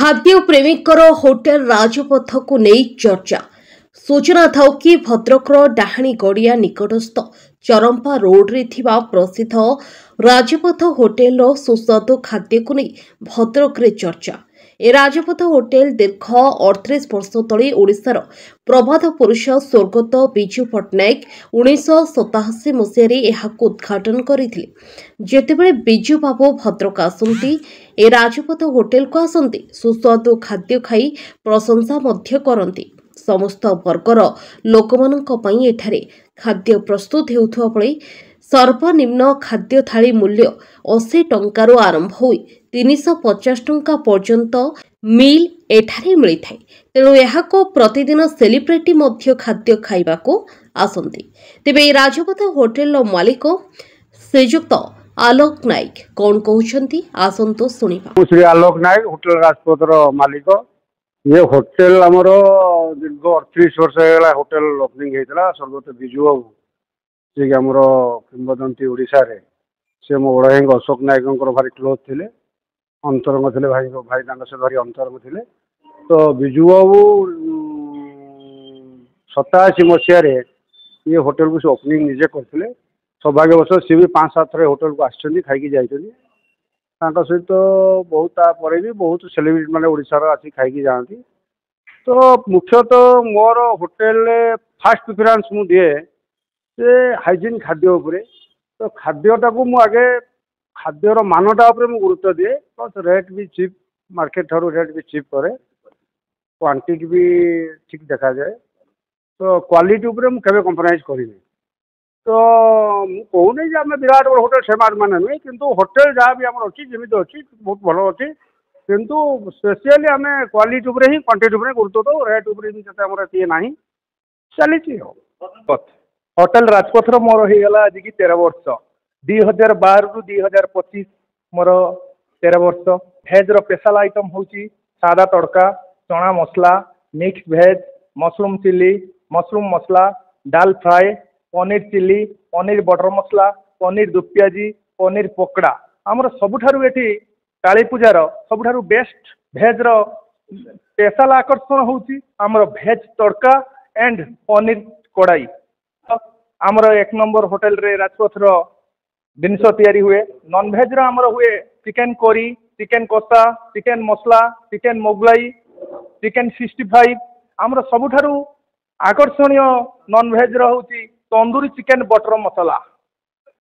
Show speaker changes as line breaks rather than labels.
ଖାଦ୍ୟ ପ୍ରେମୀଙ୍କର ହୋଟେଲ ରାଜପଥକୁ ନେଇ ଚର୍ଚ୍ଚା। ସୂଚନା ଥାଉ କି ଭଦ୍ରକର ଡାହାଣୀଗଡ଼ିଆ ନିକଟସ୍ଥ ଚରମ୍ପା ରୋଡରେ ଥିବା ପ୍ରସିଦ୍ଧ ରାଜପଥ ହୋଟେଲର ସୁସ୍ୱାଦୁ ଖାଦ୍ୟକୁ ନେଇ ଭଦ୍ରକରେ ଚର୍ଚ୍ଚା। ଏ ରାଜପଥ ହୋଟେଲ ଦୀର୍ଘ 38 ବର୍ଷ ତଳେ ଓଡ଼ିଶାର ପ୍ରବାଦ ପୁରୁଷ ସ୍ୱର୍ଗତ ବିଜୁ ପଟ୍ଟନାୟକ 1987 ମସିହାରେ ଏହାକୁ ଉଦ୍ଘାଟନ କରିଥିଲେ। ଯେତେବେଳେ ବିଜୁ ବାବୁ ଭଦ୍ରକ ଆସନ୍ତି, ଏ ରାଜପଥ ହୋଟେଲକୁ ଆସନ୍ତି, ସୁସ୍ୱାଦୁ ଖାଦ୍ୟ ଖାଇ ପ୍ରଶଂସା ମଧ୍ୟ କରନ୍ତି। ସମସ୍ତ ବର୍ଗର ଲୋକମାନଙ୍କ ପାଇଁ ଏଠାରେ ଖାଦ୍ୟ ପ୍ରସ୍ତୁତ ହେଉଥିବା ବେଳେ ସର୍ବନିମ୍ନ ଖାଦ୍ୟ ଥାଳି ମୂଲ୍ୟ 80 ଟଙ୍କାରୁ ଆରମ୍ଭ ହୋଇ 350 ଟଙ୍କା ପର୍ଯ୍ୟନ୍ତ ମିଲ୍ ଏଠାରେ ମିଳିଥାଏ। ତେଣୁ ଏହାକୁ ପ୍ରତିଦିନ ସେଲିବ୍ରିଟି ମଧ୍ୟ ଖାଦ୍ୟ ଖାଇବାକୁ ଆସନ୍ତି। ତେବେ ଏହି ରାଜପଥ ହୋଟେଲର ମାଲିକ ଶ୍ରୀଯୁକ୍ତ ଆଲୋକ ନାୟକ କ'ଣ କହୁଛନ୍ତି, ଆସନ୍ତୁ ଶୁଣିବା।
ମୁଁ ଶ୍ରୀ ଆଲୋକ ନାୟକ, ହୋଟେଲ ରାଜପଥର ମାଲିକ। ଇଏ ହୋଟେଲ ଆମର ଦୀର୍ଘ 38 ବର୍ଷ ହେଇଗଲା। ହୋଟେଲ ଓପନିଂ ହେଇଥିଲା ସ୍ୱର୍ଗତ ବିଜୁ ବାବୁ, ଯିଏକି ଆମର କିମ୍ବଦନ୍ତୀ ଓଡ଼ିଶାରେ। ସେ ମୋ ବଡ଼ ଭାଇଙ୍କ ଅଶୋକ ନାୟକଙ୍କର ଭାରି କ୍ଲୋଜ୍ ଥିଲେ, ଅନ୍ତରଙ୍ଗ ଥିଲେ। ଭାଇଙ୍କ ଭାଇ ତାଙ୍କ ସହିତ ଭାରି ଅନ୍ତରଙ୍ଗ ଥିଲେ। ତ ବିଜୁ ବାବୁ 87 ମସିହାରେ ଇଏ ହୋଟେଲକୁ ସେ ଓପନିଂ ନିଜେ କରିଥିଲେ। ସୌଭାଗ୍ୟବଶତଃ ସିଏ ବି 5 7 ଥର ହୋଟେଲକୁ ଆସିଛନ୍ତି, ଖାଇକି ଯାଇଛନ୍ତି। ତାଙ୍କ ସହିତ ବହୁତ, ତାପରେ ବି ବହୁତ ସେଲିବ୍ରିଟି ମାନେ ଓଡ଼ିଶାର ଆସି ଖାଇକି ଯାଆନ୍ତି। ତ ମୁଖ୍ୟତଃ ମୋର ହୋଟେଲରେ ଫାଷ୍ଟ ପ୍ରିଫରେନ୍ସ ମୁଁ ଦିଏ ଯେ ହାଇଜିନ୍ ଖାଦ୍ୟ ଉପରେ। ତ ଖାଦ୍ୟଟାକୁ ମୁଁ ଆଗେ ଖାଦ୍ୟର ମାନଟା ଉପରେ ମୁଁ ଗୁରୁତ୍ୱ ଦିଏ, ପ୍ଲସ୍ ରେଟ୍ ବି ଚିପ୍, ମାର୍କେଟ ଠାରୁ ରେଟ୍ ବି ଚିପ୍ କରେ, କ୍ୱାଣ୍ଟିଟି ବି ଠିକ୍ ଦେଖାଯାଏ। ତ କ୍ୱାଲିଟି ଉପରେ ମୁଁ କେବେ କମ୍ପ୍ରମାଇଜ୍ କରିନି। ତ ମୁଁ କହୁନି ଯେ ଆମେ ବିରାଟ ବଡ଼ ହୋଟେଲ, ସେମାନେ ମାନେ ନୁହେଁ, କିନ୍ତୁ ହୋଟେଲ ଯାହା ବି ଆମର ଅଛି, ଯେମିତି ଅଛି, ବହୁତ ଭଲ ଅଛି। କିନ୍ତୁ ସ୍ପେସିଆଲି ଆମେ କ୍ୱାଲିଟି ଉପରେ ହିଁ, କ୍ୱାଣ୍ଟିଟି ଉପରେ ଗୁରୁତ୍ୱ ଦେଉ। ରେଟ୍ ଉପରେ ବି ସେତେ ଆମର ଏତେ ନାହିଁ, ଚାଲିଛି। ଆଉ
ହୋଟେଲ ରାଜପଥର ମୋର ହେଇଗଲା ଆଜିକି 13 ବର୍ଷ। 2012ରୁ 2025 ମୋର 13 ବର୍ଷ। ଭେଜ୍ର ସ୍ପେଶାଲ ଆଇଟମ୍ ହେଉଛି ସାଦା ତଡ଼କା, ଚଣା ମସଲା, mix veg, mushroom chilli, mushroom masala, dal fry, paneer chilli, paneer butter masala, paneer do pyazi, paneer pakora. ଆମର ସବୁଠାରୁ ଏଠି କାଳୀ ପୂଜାର ସବୁଠାରୁ ବେଷ୍ଟ ଭେଜ୍ର ସ୍ପେଶାଲ ଆକର୍ଷଣ ହେଉଛି ଆମର ଭେଜ୍ ତଡ଼କା ଆଣ୍ଡ ପନିର କଡ଼ାଇ। ଆମର 1 ନମ୍ବର ହୋଟେଲରେ ରାଜପଥର ଜିନିଷ ତିଆରି ହୁଏ। ନନଭେଜ୍ର ଆମର ହୁଏ ଚିକେନ୍ କରି, ଚିକେନ୍ କଷା, ଚିକେନ୍ ମସଲା, ଚିକେନ୍ ମୋଗଲାଇ, ଚିକେନ୍ 65। ଆମର ସବୁଠାରୁ ଆକର୍ଷଣୀୟ ନନଭେଜ୍ର ହେଉଛି ତନ୍ଦୁରୀ ଚିକେନ୍ ବଟର ମସଲା।